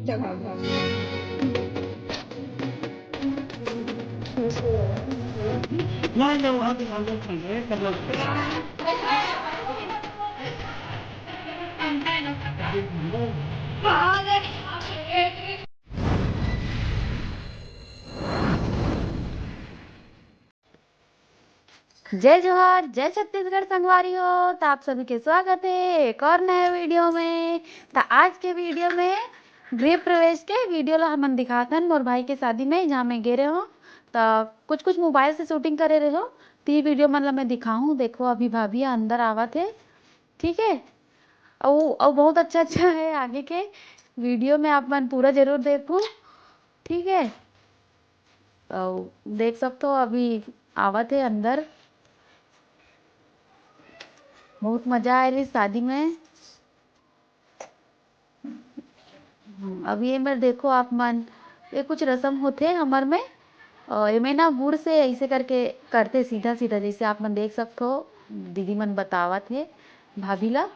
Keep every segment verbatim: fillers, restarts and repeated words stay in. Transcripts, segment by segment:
जय जोहार, जय छत्तीसगढ़ संगवारी हो। त आप सभी के स्वागत हे एक और नए वीडियो में। त आज के वीडियो में गृह प्रवेश के वीडियो ला हमन दिखात हन मोर भाई के शादी में, जहाँ मैं गे रहे हो। त कुछ कुछ मोबाइल से शूटिंग करे रहे हो, त ये वीडियो मन ला मैं दिखाहूँ। देखो, अभी भाभी अंदर आवत हे, ठीक है। अउ अउ बहुत अच्छा अच्छा है आगे के वीडियो में, आप मन पूरा जरूर देखो, ठीक है। अउ देख सकते हो, अभी आवत है अंदर। बहुत मजा आए रही शादी में। अभी ये मेर देखो आप मन, ये कुछ रसम होथे हमर में। अ, एमे ना गुड़ से ऐसे करके करथे सीधा सीधा, जैसे आप मन देख सकते हो, दीदी मन बतावत हे भाभी ला।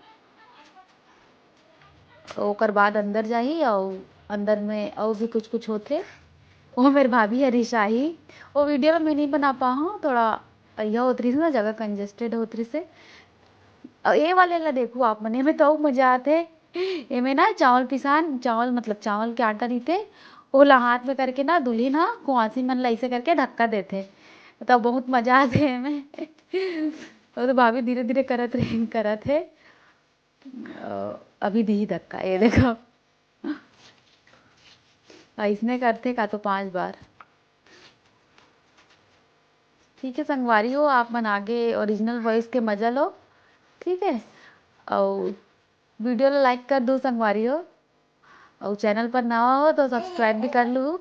ओकर बाद अंदर जाही अउ अंदर में अउ भी कुछ कुछ होथे। वो मेर भाभी हर रिसाही, वो वीडियो ला मैं नहीं बना पाहूँ, थोड़ा अइया होत रहिस ना, जगह कंजेस्टेड होत रहिस हे। अउ ये वाले ला देखो आप मन, एमे तो अउ मजा आथे। एमे ना चावल पिसान, चावल मतलब चावल के आटा रहिथे, ओला हाथ में करके ना दुल्हिन ह कुआंसी मन ला ऐसे करके धक्का देथे, तो बहुत मजा आथे एमे। वो तो भाभी धीरे धीरे करत रहे, करत हे। अ, अभी दिही धक्का, ये देखो। अइसने करथे का तो पांच बार। ठीक है संगवारी हो, आप मन आगे ओरिजिनल वॉइस के मजा लो, ठीक है। अउ वीडियो ला लाइक कर दू संगवारी हो, अउ चैनल पर नवा हो तो सब्सक्राइब भी कर लू।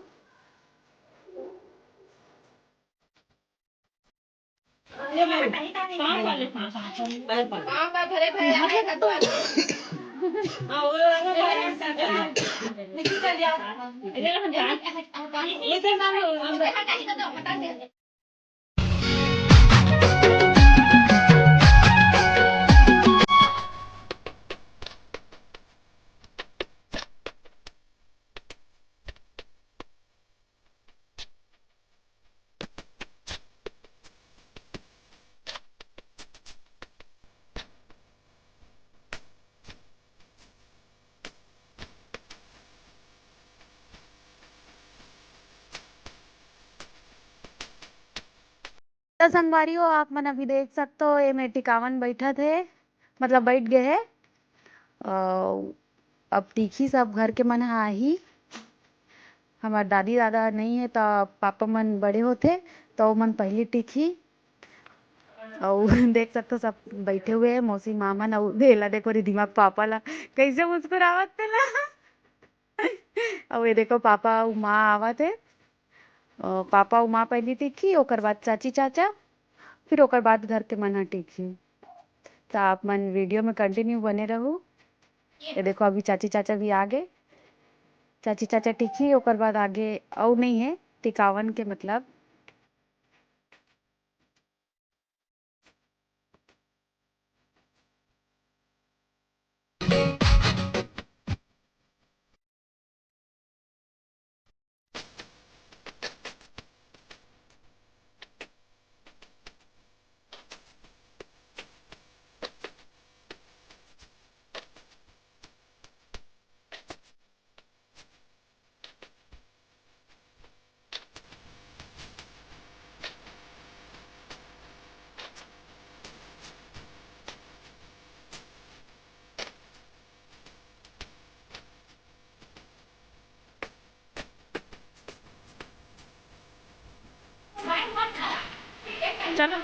त संगवारी हो, आप मन अभी देख सकते हो, एमे टिकावन बैठत हे, मतलब बैठ गए हे। अउ अब टीकही सब घर के मन ह आही। हमार दादी दादा नहीं है, त पापा मन बड़े होथे, त ओमन पहली टीकही। अउ देख सकते हो, सब बैठे हुए हैं, मौसी मामन, अउ एला देखो रिधिमा के पापा ला, कैसे मुस्कुरावत तेला। अउ ये देखो, पापा अउ माँ आवत हे। अ, पापा अउ माँ पहली टीकही, ओकर बाद चाची चाचा, फिर ओकर बाद घर के मन ह टीकही। त आप मन वीडियो में कंटिन्यू बने रहू। ये देखो, अभी चाची चाचा भी आ गए। चाची चाचा टीकही, ओकर बाद आगे अउ नहीं है टिकावन के, मतलब। चलो।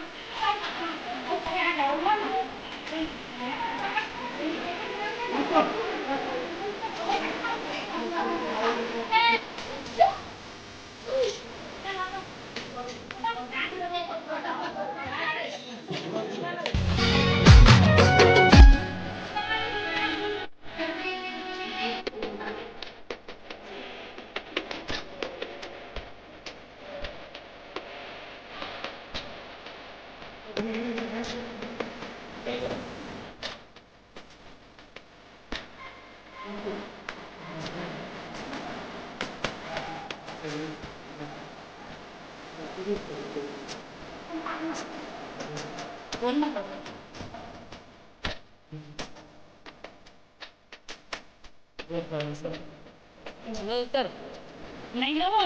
नहीं ना।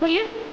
भैया,